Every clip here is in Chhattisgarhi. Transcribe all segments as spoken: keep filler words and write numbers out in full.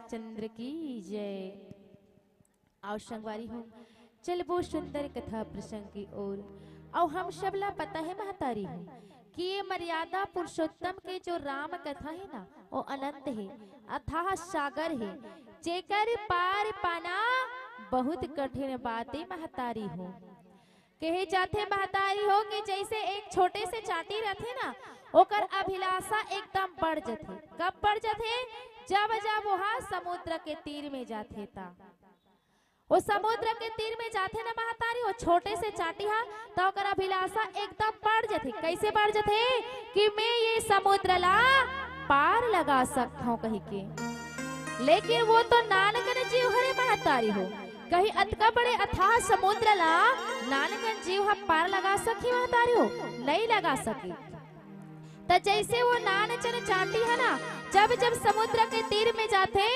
चंद्र की जय। आओ संगवारी हो, चलबो सुंदर कथा प्रसंग की ओर। अउ हम सब ला पता हे महतारी हो कि ये मर्यादा पुरुषोत्तम के जो राम कथा हे ना, वो अनंत हे, अथाह सागर हे, जेकर पार पाना बहुत कठिन बात हे महतारी हो। कहे जाथे महतारी हो कि जैसे एक छोटे से चांटी रथे ना, ओकर अभिलाषा एकदम बढ़ जथे। कब बढ़ जथे? जब जब वह समुद्र के तीर में जाथे ता। वो समुद्र के तीर में जाथे ना महतारी, वो छोटे से चांटी हा, तो ओकर अभिलाषा एकदम बढ़ जथे। कैसे बढ़ जथे? कि मैं ये समुद्र ला पार लगा सकत हूँ कही के। लेकिन वो तो नानकन जीव हरे महतारी हो, कहीं अतका बड़े अथाह समुद्र ला नानकन जीव ह पार लगा सकी महतारी हो? नहीं लगा सकी। त जैसे वो नान चन चांटी है ना, जब जब समुद्र के तीर में जाथे,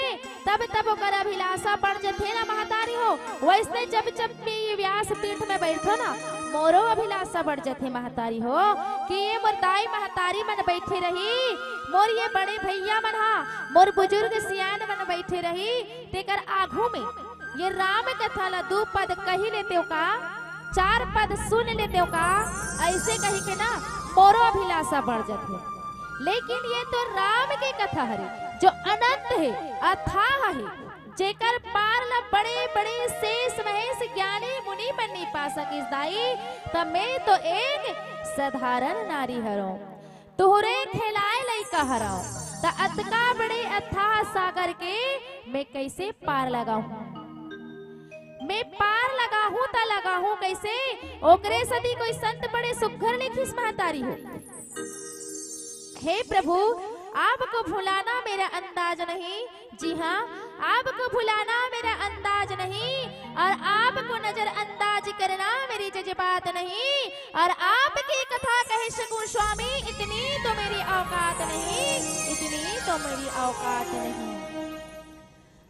तब तब ओकर अभिलाषा बढ़ जथे ना महतारी हो। वैसने जब जब भी ये व्यास पीठ में बैठो ना, मोरो अभिलाषा बढ़ जथे महतारी हो, कि ये मोर दाई महतारी मन बैठे रही, मोर ये बड़े भैया मन हा, मोर बुजुर्ग सियान मन बैठे रही, तेकर आघू में ये राम कथा ला दू पद कही लेतेव का, चार पद सुन लेतेव का, ऐसे कही के ना मोरो अभिलाषा बढ़ जथे। लेकिन ये तो राम के कथा हरे, जो अनंत हे, अथाह हे, जेकर पार ला बड़े बड़े शेष महेश ज्ञानी मुनि मन नहीं पा सकिस दाई, त मैं तो एक साधारण नारी हरौं। तुहरे खेलाय लइका हरव, त अतका बड़े अथाह सागर के मैं कैसे पार लगाहूं? मैं पार लगाहूं त लगाहूं कैसे? ओकरे सती कोई संत बड़े सुघर लिखिस महतारी हो। हे प्रभु, आपको भुलाना मेरा अंदाज नहीं, जी हाँ, आपको भुलाना मेरा अंदाज नहीं, और आपको नजरअंदाज करना मेरी जज्बात नहीं, और आपकी कथा कह सकूं स्वामी, इतनी तो मेरी औकात नहीं, इतनी तो मेरी औकात नहीं।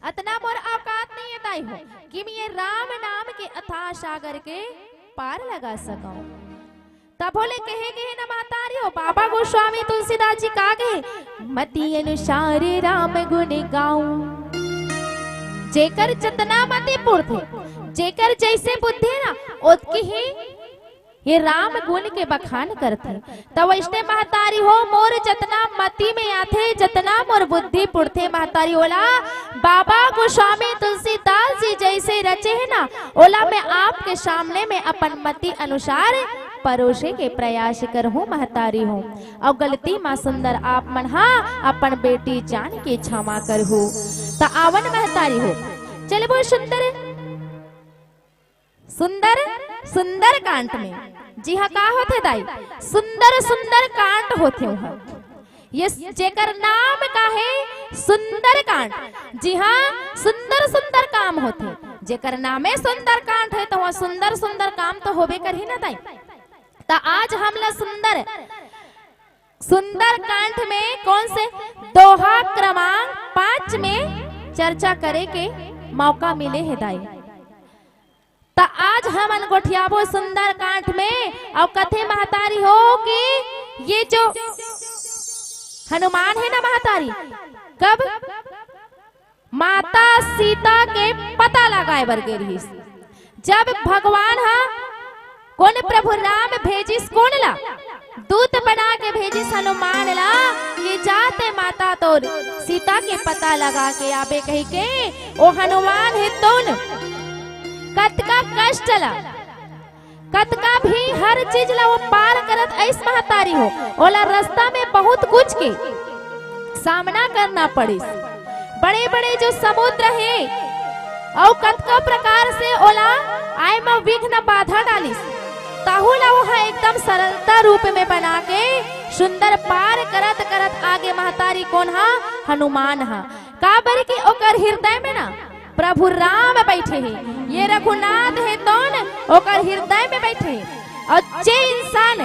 अतना मोर औकात नहीं है दाई हो कि मैं ये राम नाम के अथाह सागर के पार लगा सकूं। तभो ले कहे गए न महतारी हो, बाबा गोस्वामी तुलसीदास जी का कहे, मति अनुसार राम गुण गाऊं। जेकर जतना मति पुरथे, जेकर जैसे बुद्धि ना, ओतकी ही ये राम गुण के बखान करथे। त वैसने महतारी हो, मोर जतना मति में आथे, जतना मोर बुद्धि पुरथे महतारी, ओला बाबा गोस्वामी तुलसीदास जी जैसे रचे हे ना, ओला मैं आपके सामने में अपन मति अनुसार परोसे के प्रयास करहूं महतारी हो। अउ गलती मा सुंदर आप मन हा अपन बेटी जान के क्षमा करहू। त आवन महतारी हो, चलबो सुंदर, सुंदर, सुंदर कांड में। जी हाँ, का होथे दाई? सुंदर सुंदर कांड होथे उहाँ। ये जेकर नाम का हे सुंदर कांड। जी हाँ, सुंदर सुंदर काम होथे। जेकर नामे सुंदर कांड हे त उहाँ सुंदर सुंदर काम तो होबे करही ना दाई। त आज हमला सुंदर, सुंदर कांड में कौन से दोहा क्रमांक पाँच में चर्चा करे के मौका मिले हे दाई। त आज हमन गोठियाबो सुंदर कांड में, अउ कथे महतारी हो कि ये जो हनुमान हे ना महतारी, कब माता सीता के पता लगाए बर गे रिहिस, जब भगवान हा कोन प्रभु राम भेजिस, कोन ला? दूत बना के भेजिस हनुमान ला कि जा ते माता तोर सीता के पता लगा के आबे कहि के। ओ हनुमान हे तोन कतका कष्ट ला, कतका भी हर चीज ला वो पार करत अइस महतारी हो। ओला रास्ता में बहुत कुछ के सामना करना पड़िस। बड़े-बड़े जो समुद्र हे अउ कतको प्रकार से ओला आय म विघ्न बाधा डालिस, ताहू ला ओहा एकदम सरलता रूप में बना के सुंदर पार करत-करत आगे महतारी कोन हा? हनुमान हा। काबर कि ओकर हृदय में ना प्रभु राम बैठे हे, ये रघुनाथ हे तोन ओकर हृदय में बैठे हे। अउ जे इंसान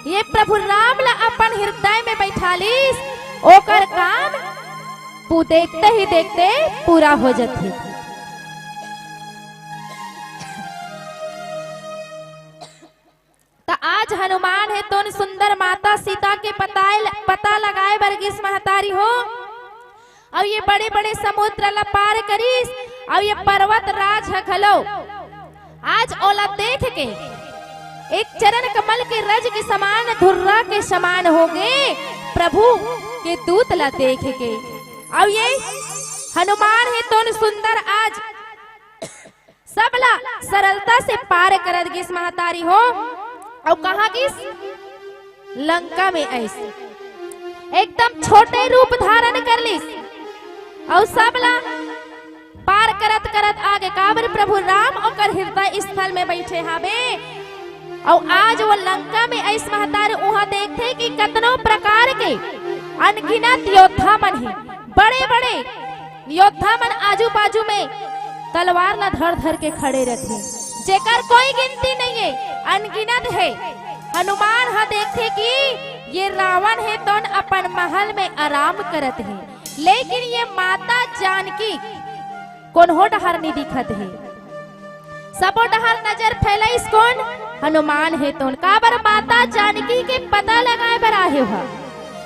ये प्रभु राम ला अपन हृदय में बैठा लिस, ओकर काम पू-, देखते ही देखते पूरा हो जथे। त आज हनुमान हे तोन सुंदर माता सीता के पता, पता लगाए बर गिस महतारी हो। अउ ये बड़े-बड़े समुद्र ला पार करिस, अउ ये पर्वत राज ह घलो आज ओला देख के एक चरण कमल के रज के समान, धुर्रा के समान होगे प्रभु के दूत ला देख के। अउ ये हनुमान हे तोन सुंदर आज सबला सरलता से पार करत गिस महतारी हो। अउ कहाँ गिस? लंका में आइस। एकदम छोटे रूप धारण कर लिस अउ सबला पार करत करत आगे, काबर प्रभु राम ओकर हृदय स्थल में बैठे हावे। अउ आज वो लंका में आइस महतारी, उहाँ देखथे कि कतनो प्रकार के अनगिनत योद्धा मन हे, बड़े बड़े योद्धा मन आजू बाजू में तलवार ला धर धर के खड़े रथे, जेकर कोई गिनती नहीं है, अनगिनत है। हनुमान ह देखथे कि ये रावण हे तोन अपन महल में आराम करत हे, लेकिन ये माता जानकी कोनो डहर नहीं दिखत हे। सबो डहर नजर फैलाइस कोन? हनुमान हे तोन। काबर? माता जानकी के पता लगाए बर आहे ह।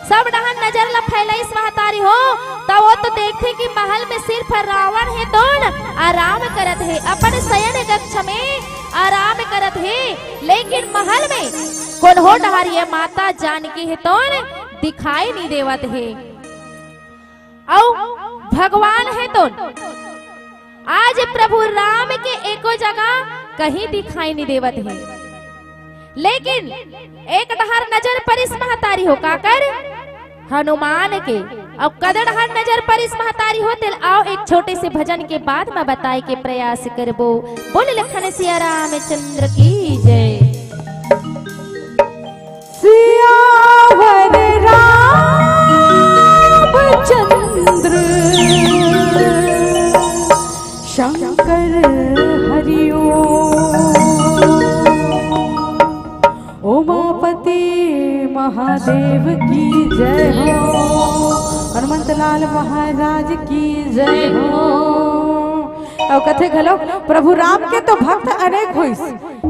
सब डहर नजर ला फैलाइस महतारी हो, त वो तो देखथे कि महल में सिर्फ रावण हे तोन आराम करत हे, अपन शयन कक्ष में आराम करत हे, लेकिन महल में कोनो डहर ये माता जानकी हे तोन दिखाई नहीं देवत हे। अउ भगवान हे तोन आज प्रभु राम के एको जगह कहीं दिखाई नहीं देवत हे, लेकिन एक डहर नजर परिस महतारी हो, काकर? हनुमान के। अउ कदे डहर नजर परिस महतारी हो, तेला आओ एक छोटे से भजन के बाद म बताए के प्रयास करबो। बोल लखन सिया रामचंद्र की जय। सियावर रामचंद्र शंकर हरि ओम। उमापति महादेव की जय हो, हनुमंत लाल महाराज की जय हो। अउ कथे घलो, प्रभु राम के तो भक्त अनेक होइस,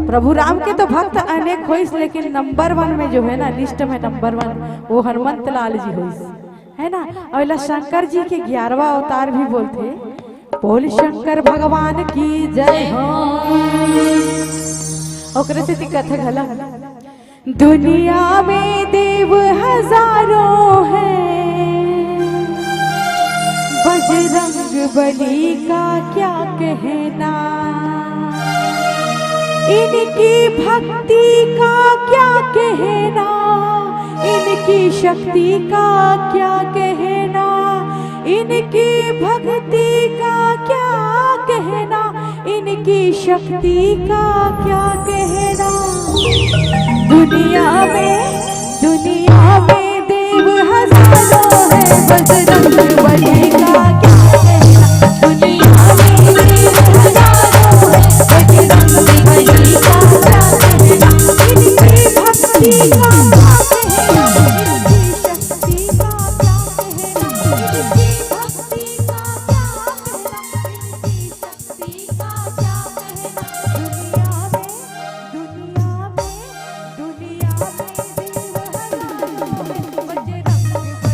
प्रभु राम के तो भक्त अनेक होइस, लेकिन नंबर वन में जो है ना, लिस्ट में नंबर वन, वो हनुमंत लाल जी होइस, है ना। अउ एला शंकर जी के ग्यारहवाँ अवतार भी बोलथे। बोल शंकर भगवान की जय हो। ओकरे सेती कथे घला, दुनिया में देव हजारों हैं, बजरंग बली का क्या कहना, इनकी भक्ति का क्या कहना, इनकी शक्ति का क्या कहना, इनकी भक्ति का क्या कहना, इनकी शक्ति का क्या कहना। दुनिया में, दुनिया में देव हजारों हैं, बजरंग बली का क्या कहना। दुनिया में देव हजारों हैं, बजरंग बली का क्या कहना। इनकी भक्ति का क्या कहना, इनकी शक्ति का क्या कहना, इनकी भक्ति का क्या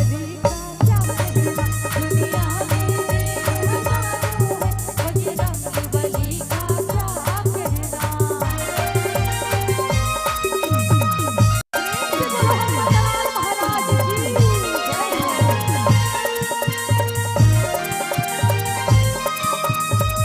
कहना, इनकी शक्ति का क्या कहना। दुनिया में, दुनिया में, दुनिया में देव हजारों हैं, बजरंग बली का क्या कहना। दुनिया में देव हजारों हैं, बजरंग बली का क्या कहना।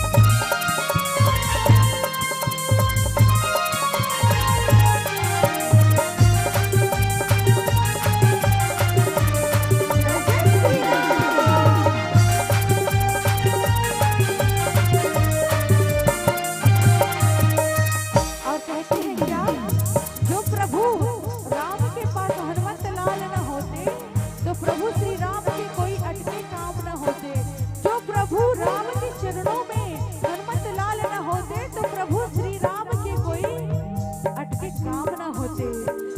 और कहते हैं क्या, जो प्रभु राम के पास हनुमंत लाल न होते, तो प्रभु श्री राम के कोई अटके काम न होते। जो प्रभु राम के चरणों में हनुमंत लाल न होते, तो प्रभु श्री राम के कोई अटके काम न होते।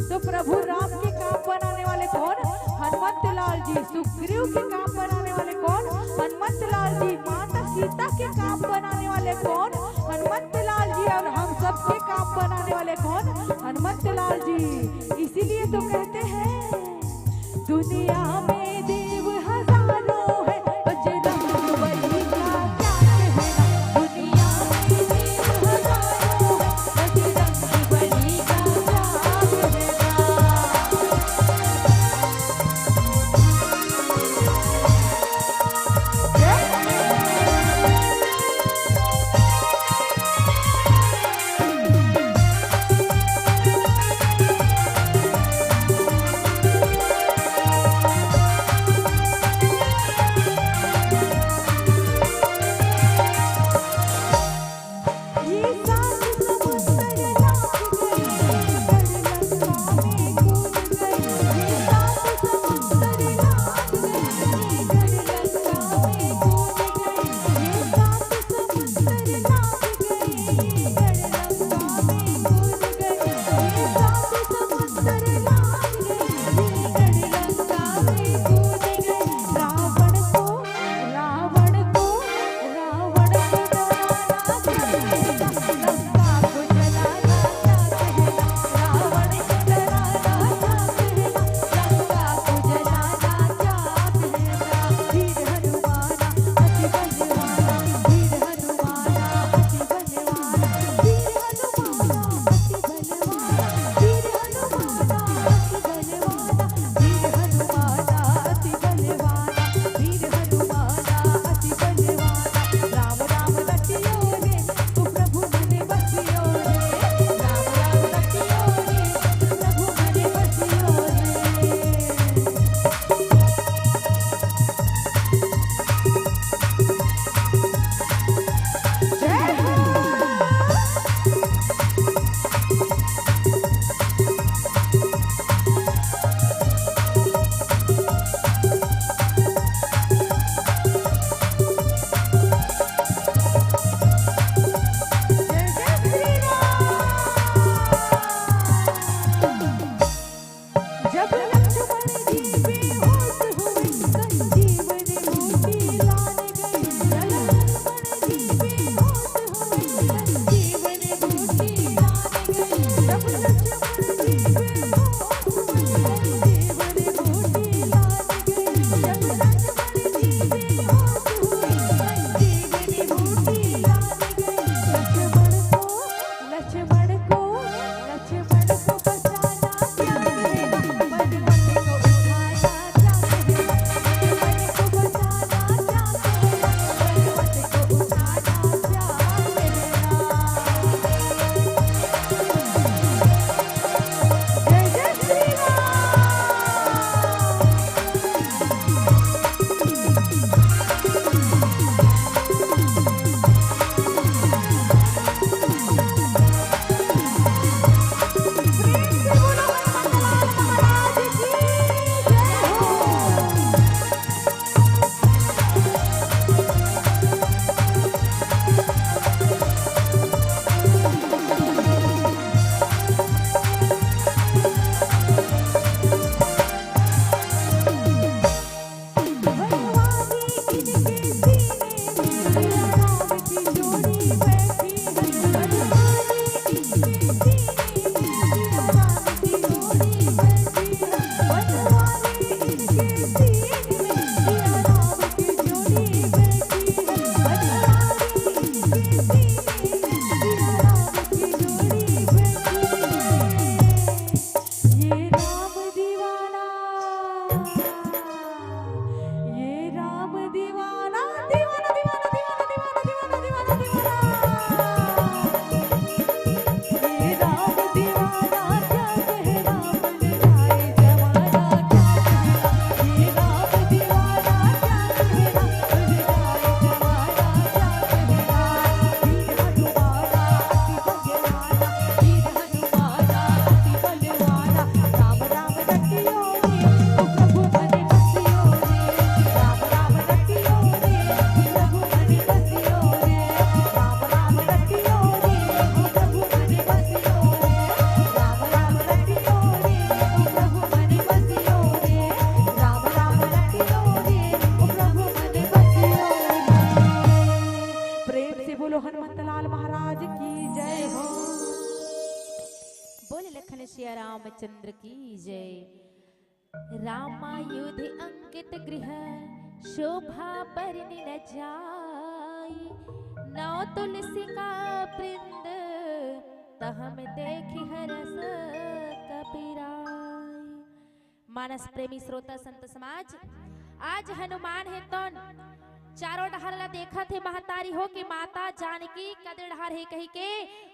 तो प्रभु राम के काम बनाने वाले कौन? हनुमंत लाल जी। सुग्रीव के काम बनाने वाले कौन? हनुमंत लाल जी। माता सीता के काम बनाने वाले कौन? हनुमंत लाल जी। और हम सबके काम बनाने वाले कौन? हनुमंत लाल जी। इसीलिए तो कहते हैं, दुनिया में देव हजारों हैं, रामचंद्र की जय। रामायुध अंकित गृह शोभा बरनि न जाई, नौ तुलसी का वृंद तहम देखि हरस कपिराई। मानस प्रेमी श्रोता संत समाज, आज हनुमान हे तोन चारों डहर ला देखत हे महतारी हो कि माता जानकी कदे डहर हे कहिके।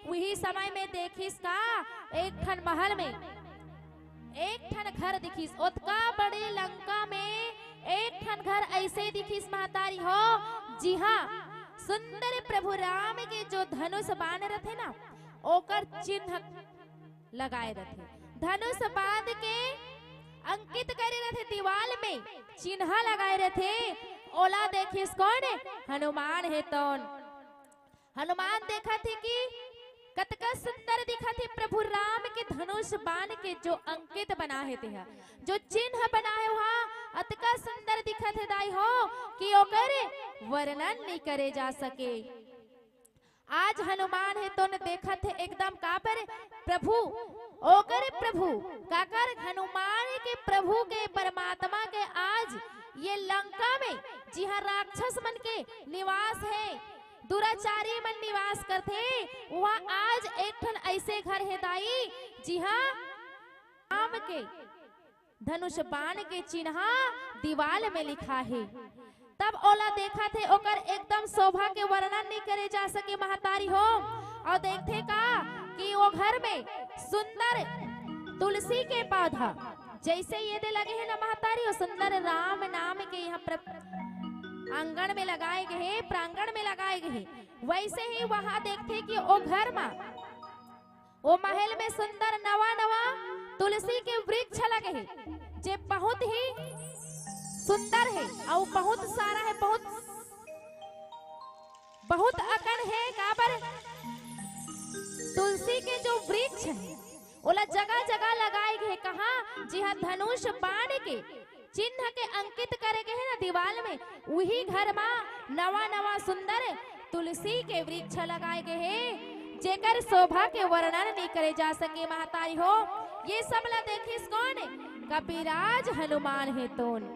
उही समय में देखिस का, एक ठन महल में एक ठन घर दिखिस। ओतका बड़े लंका में एक ठन घर ऐसे दिखिस महतारी हो, जिहां सुंदर प्रभु राम के जो धनुष बाण रथे ना, ओकर चिन्ह लगाए रथे। धनुष बाण के अंकित करे रथे, दीवाल में चिन्ह लगाए रथे। ओला देखिस कोन? हनुमान हे तोन। हनुमान देखत हे कि कतका सुंदर दिखत हे प्रभु राम के धनुष बाण के जो अंकित बना हे तेहा, जो चिन्ह बना हे, वहां अतका सुंदर दिखत हे दाई हो कि ओकर वर्णन नइ करे जा सके। आज हनुमान हे तोन देखत हे एकदम काबर प्रभु, ओकर प्रभु, काकर हनुमान के प्रभु के परमात्मा के आज ये लंका में जिहां राक्षस मन के निवास हे, दुराचारी मन निवास करथे, वहां आज एक ठन ऐसे घर हे दाई, जिहां राम के धनुष बाण के चिन्हा दीवाल में लिखा हे। तब ओला देखत हे, ओकर एकदम शोभा के वर्णन नइ करे जा सके महतारी हो। अउ देखथे का कि वो घर में सुंदर तुलसी के पौधा जैसे ये दे लगे हे ना महतारी, वो सुंदर राम नाम के यहाँ प्र-, आंगन में लगाए गए हे, प्रांगण में लगाए गए हे, वैसे ही वहां देखथे कि वो घर मा ओ महल में सुंदर नवा नवा तुलसी के वृक्ष लगे हे, जे बहुत ही सुंदर हे अउ बहुत सारा हे, बहुत, बहुत अकन हे। काबर तुलसी के जो वृक्ष हे, ओला जगह जगह लगाए गए हे। कहाँ? जिहां धनुष बाण के चिन्ह के अंकित करे गए हे ना दीवाल में, उही घर मा नवा नवा सुंदर तुलसी के वृक्ष लगाए गए हे, जेकर शोभा के वर्णन नइ करे जा सके महतारी हो। ये सब ला देखिस कोन? कपिराज हनुमान हे तोन।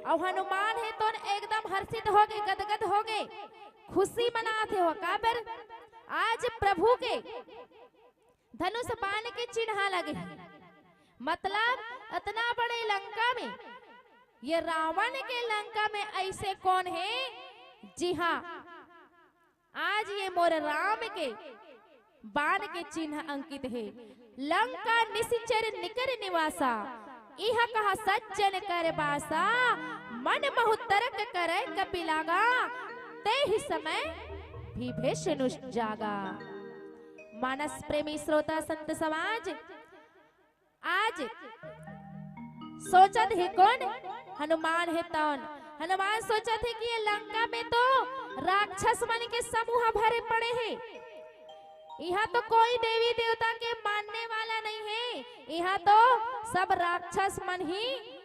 अउ हनुमान हे तोन एकदम हर्षित हो गे, गदगद हो गे, खुशी मनात हे हो। काबर? आज प्रभु के धनुष बाण के चिन्हा लगे हे। मतलब अतना बड़े लंका में, ये रावण के लंका में ऐसे कोन हे? जिहां आज ये मोर राम के बाण के चिन्ह अंकित हे। लंका निशिचर निकर निवासा, इह कहा सज्जन कर बासा, मन महु तरक करे कपि लागा, तेहि समय विभीषण जागा। मानस प्रेमी श्रोता संत समाज, आज सोचत हे कोन? हनुमान हे तोन। हनुमान सोचत हे कि ये लंका में तो राक्षस मन के समूह भरे पड़े हे, इहां तो कोई देवी देवता के मानने वाला नहीं हे, इहां तो सब राक्षस मन ही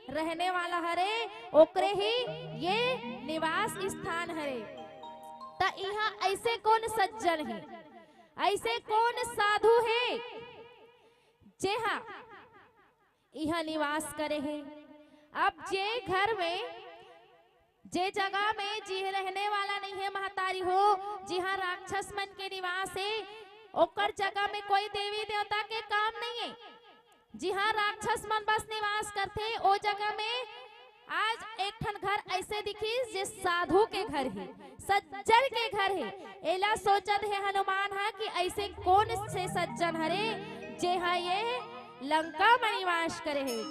रहने वाला हरे, ओकरे ही ये निवास स्थान हरे। त इहां ऐसे कोन सज्जन हे, ऐसे कोन साधु हे, जेहा इहां निवास करे हे? अब जे घर में, जे जगह में जी रहने वाला नहीं हे महतारी हो, जिहां राक्षस मन के निवास हे, ओकर जगह में कोई देवी देवता के काम नहीं हे। जिहां राक्षस मन बस निवास करथे, ओ जगह में आज एक ठन घर ऐसे दिखिस, जे साधु के घर हे, सज्जन के घर हे। एला सोचत हे हनुमान हा कि ऐसे कोन से सज्जन हरे, जेहा ये लंका म निवास करे हे।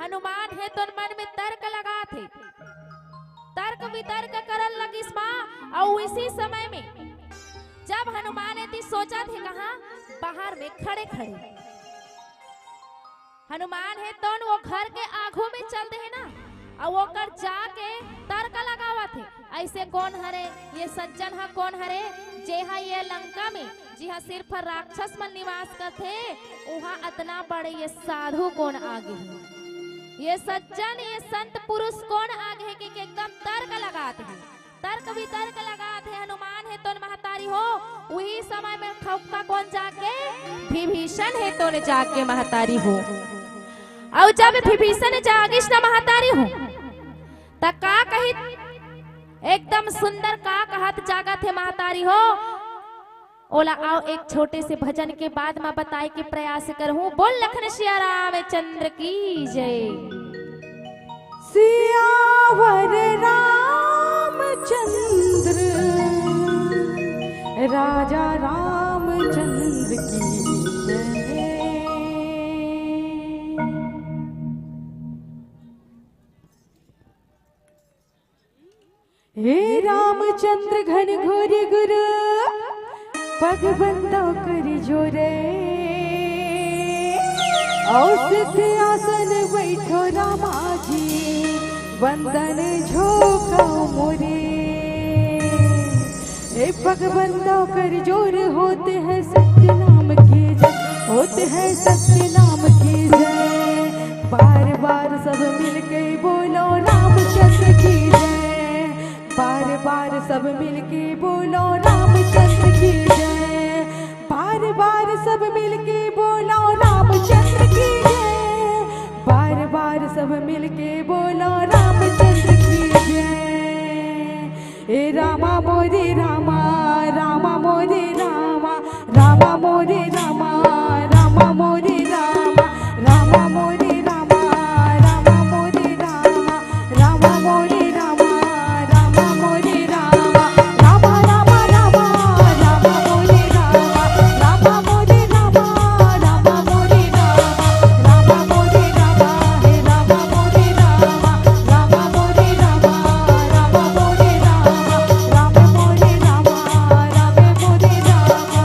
हनुमान हे तोन मन में तर्क लगात हे, तर्क वितर्क करन लगिस माँ। अउ इसी समय में जब हनुमान एती सोचत हे, कहाँ? बाहर में खड़े खड़े हनुमान हे तोन वो घर के आघू में चल दे हे ना, अउ ओकर जाके तर्क लगावत हे, ऐसे कोन हरे, ये सज्जन हा कोन हरे, जेहा ये लंका में, जिहा सिर्फ राक्षस मन निवास करथे, उहा अतना बड़े ये साधु कोन आगे हे, ये सज्जन, ये संत पुरुष कोन आगे हे, कि एकदम तर्क लगात हे, तर्क वितर्क लगात हे। हनुमान हे तोन महतारी हो, उही समय में खौकता कोन जाके विभीषण हे तोर जागे महतारी हो। अउ जब विभीषण जागिस न महतारी हो, त का कही, एकदम सुंदर का कहत जागत हे महतारी हो। ओला आओ एक छोटे से भजन के बाद म बताए के प्रयास करहूं। बोल लखन सिया रामचंद्र की जय। सियावर रामचंद्र, राजा रामचंद्र की जय। हे रामचंद्र घन घोर गुरु, पग बंदो कर जोरे। अउ सिद्ध आसन बैठो रामा जी, वंदन झोंको मोरे। ए पग बंदो कर जोर, होत है सत्य नाम की जय, होत है सत्य नाम की जय। बार बार सब मिलके बोलो रामचंद्र की जय। बार बार सब मिलके बोलो रामचंद्र की जय। बार बार सब मिलके बोलो रामचंद्र की जय। बार बार सब मिलके बोलो रामचंद्र की जय। ए रामा मोरे रामा, रामा मोरे रामा, रामा मोरे रामा, रामा मोरे रामा, रामा मोरे रामा, रामा मोरे रामा, रामा मोरे रामा, रामा मोरे रामा, रामा रामा रामा, रामा मोरे रामा, रामा मोरे रामा, रामा मोरे रामा, रामा मोरे रामा, हे रामा मोरे रामा, रामा मोरे रामा, रामा मोरे रामा, रामा मोरे रामा, रामा मोरे रामा।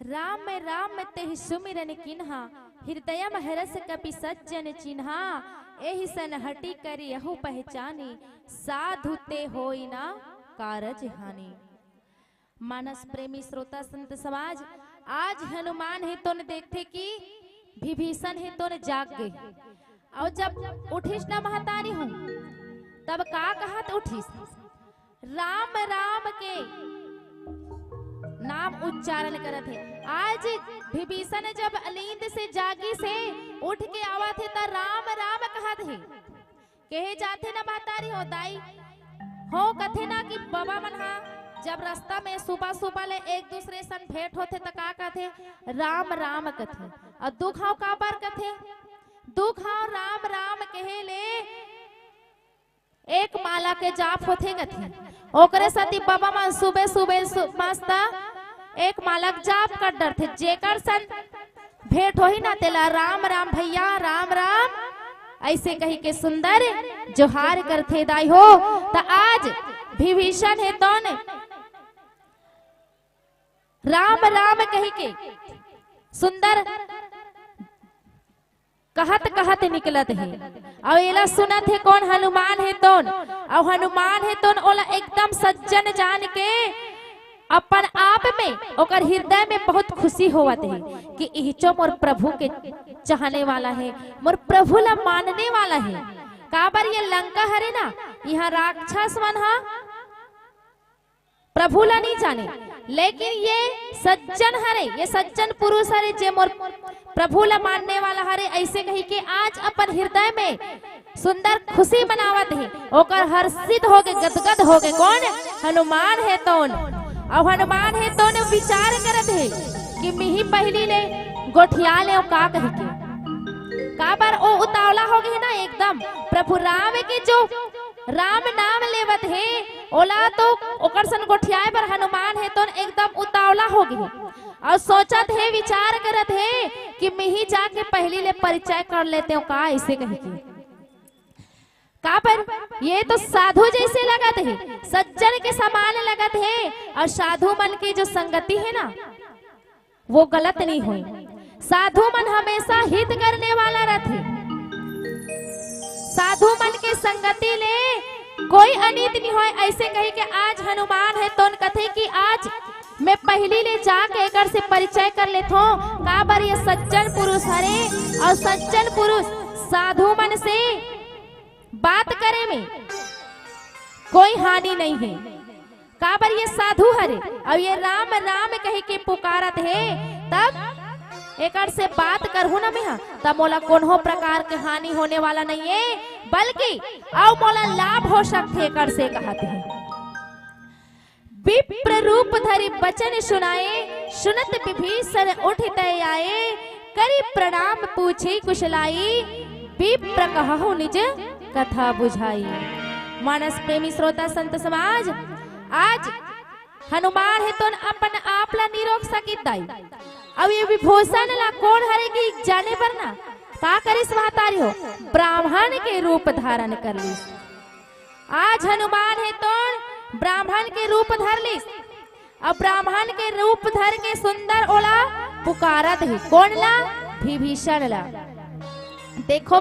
राम राम तेहि सुमिरन किन्हा, हृदयम हरस कपि सज्जन चिन्हा। एहि सन हटि करियहु पहिचानी, साधु ते होई ना कारज हानि। मानस प्रेमी श्रोता संत समाज, आज हनुमान हे तोन देखथे कि विभीषण हे तोन जाग गे। अउ जब उठिस ना महतारी हो, तब का कहत उठिस? राम राम के नाम उच्चारण करत हे। आज विभीषण जब नींद से जागिस हे, उठ के आवत हे, त राम राम कहत हे। कहे जाथे ना महतारी हो, दाई हो, कथे ना कि बबा मन हा जब रास्ता में सुबह सुबह ले एक दूसरे सन भेंट होथे त का कथे? राम राम कथे। अउ दू घांव काबर कथे? दू घांव राम राम कहे ले एक माला के जाप होथे कथे। ओकरे सेती बबा मन सुबह सुबह सु-, मस्त एक माला के जाप कर डरथे। जेकर सन भेंट होही ना, तेला राम राम भैया, राम राम, अइसे कहि के सुंदर जोहार करथे दाई हो। त आज विभीषण हे तोन राम राम कहि के सुंदर कहत कहत निकलत हे। अउ एला सुनत हे कोन? हनुमान हे तोन। अउ हनुमान हे तोन ओला एकदम सज्जन जान के अपन आप में, ओकर हृदय में बहुत खुशी होवत हे कि इहिचो मोर प्रभु के चाहने वाला हे, मोर प्रभु ला मानने वाला हे। काबर ये लंका हरे ना, इहाँ राक्षस मन हा प्रभु ला नहीं जाने, लेकिन ये सज्जन हरे, ये सज्जन पुरुष हरे, जे मोर प्रभु ला मानने वाला हरे, अइसे कहि के आज अपन हृदय में सुंदर खुशी मनावत हे। ओकर हर्षित होके, गदगद होके कोन? हनुमान हे तोन। अउ हनुमान हे तोन विचार करत हे कि मिही पहिली ले गोठिया लेव का कहि के। काबर ओ उतावला हो गे ना एकदम। प्रभु राम के जो राम नाम लेवत हे, ओला तो ओकर सन गोठियाए बर हनुमान हे तोन एकदम उतावला हो गे। अउ सोचत हे, विचार करत हे कि मिही जाके पहिली ले परिचय कर लेतेव का, अइसे कहि के। काबर ये तो साधु जइसे लगत हे, सज्जन के समान लगत हे। अउ साधु मन के जो संगति हे ना, वो गलत नहीं होय। साधु मन हमेशा हित करने वाला रथे। साधु मन के संगति ले कोई अनित नहीं होय। अइसे कहि के आज हनुमान हे तोन कथे कि आज मैं पहिली ले जाके एकर से परिचय कर लेथों। काबर ये सज्जन पुरुष हरे, अउ सज्जन पुरुष साधु मन से बात करे में कोई हानि नहीं हे। काबर ये साधु हरे, अउ ये राम राम कहि के पुकारत हे, तब एकर से बात करहूं ना मेंहा, तब मोला कोनो प्रकार के हानि होने वाला नहीं हे, बल्कि अउ मोला लाभ हो सकथे एकर से, कहत हे। विप्र रूप धरि बचन सुनाए, सुनत विभीषण उठि तय आए। करि प्रणाम पूछी कुशलाई, विप्र कहहु निज कथा बुझाई। मानस प्रेमी श्रोता संत समाज, आज हनुमान हे तोन अपन आप ला नी रोक सकिस दाई। अउ ये विभीषण ला कोन हरे कि जाने बर ना, का करिस महतारी हो, ब्राह्मण के रूप धारण कर लिस। आज हनुमान हे तोन ब्राह्मण के रूप धर लिस। अब ब्राह्मण के रूप धर के सुंदर ओला पुकारत हे। कोन ला? विभीषण ला। देखो